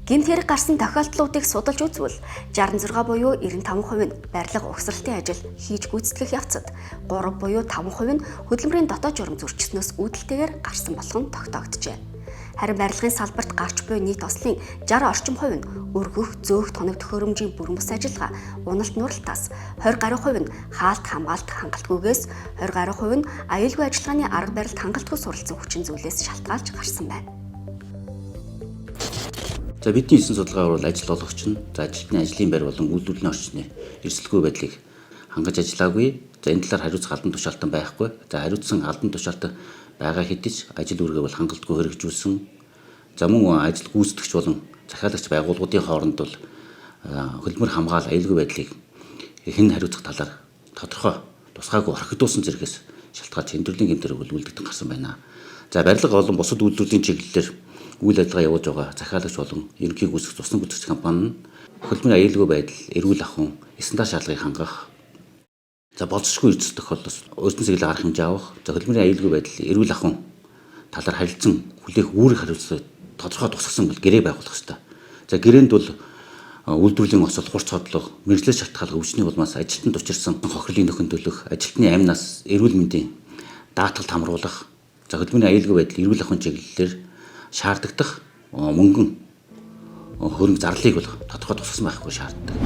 Гэмт хэрэг гарсан тохиолдлуудыг судалж үзвэл 66 буюу 95% нь барилга угсралтын ажил хийж гүйцэтгэх явцад, 3 буюу 5% нь хөдөлмөрийн дотоод журам зөрчснөөс үүдэлтэйгээр гарсан болох нь тогтоогджээ. Харин барилгын салбарт гарч буй нийт ослын 60 орчим хувь нь өргөх, зөөх тоног төхөөрөмжийн бүрэн бус ажиллагаа, уналт нуралтаас, 20 гаруй хувь нь хаалт хамгаалт хангалтгүйгээс, 20 гаруй хувь нь аюулгүй ажиллагааны арга барилд хангалтгүй суралцсан хүчин зүйлээс шалтгаалж гарсан байна. За, бидний хийсэн судалгаагаар бол ажил олгогч нь, за, ажилтны ажлын байр болон үйлдвэрлэлийн орчны эрсдэлгүй байдлыг хангаж ажиллаагүй. За, энэ талаар хариуцах албан тушаалтан байхгүй. За, хариуцсан албан тушаалтан байгаа хэдий ч ажил үүргээ бол хангалтгүй хэрэгжүүлсэн. За, мөн ажил гүйцэтгэгч болон захиалагч байгууллагуудын хооронд бол хөдөлмөр хамгаал, аюулгүй байдлыг хэн хариуцах талаар тодорхой тусгаагүй орхигдуулсан зэргээс шалтгаалж энэ төрлийн гэмт хэрэг бол үлдэгдэн гарсан байна. За, барилга болон бусад үйлдвэрлэлийн чиглэлээр үйл ажиллагаа явуулж байгаа захиалагч болон ерөнхий гүйцэтгэгч, цусны гүйцэтгэгч компани нь хөдөлмөрийн аюулгүй байдал, эрүүл ахуйн стандарт шаардлагыг хангах, за, болзошгүй эрсдэл тохиолдлоос урьдчилан сэргийлэх арга хэмжээ авах, за, хөдөлмөрийн аюулгүй байдал, эрүүл ахуйн талаар харилцан хүлээх үүрэг хариуцлага тодорхой тусгасан бол гэрээ байгуулах хэрэгтэй. За, гэрээнд бол үйлдвэрлэлийн осол, хурц хотлого, мэргэжлээс шалтгаалах өвчний улмаас ажилтнанд учирсан хохирлын нөхөн төлөх, ажилтны амь нас, эрүүл мэндийн даатгалд хамруулах, за, хөдөлмөрийн аюулгүй байдал, эрүүл ахуйн чиглэлээр шаардагдах мөнгөн хөрөнгө зарлалыг бол тодорхой тусгасан байхгүй шаарддаг.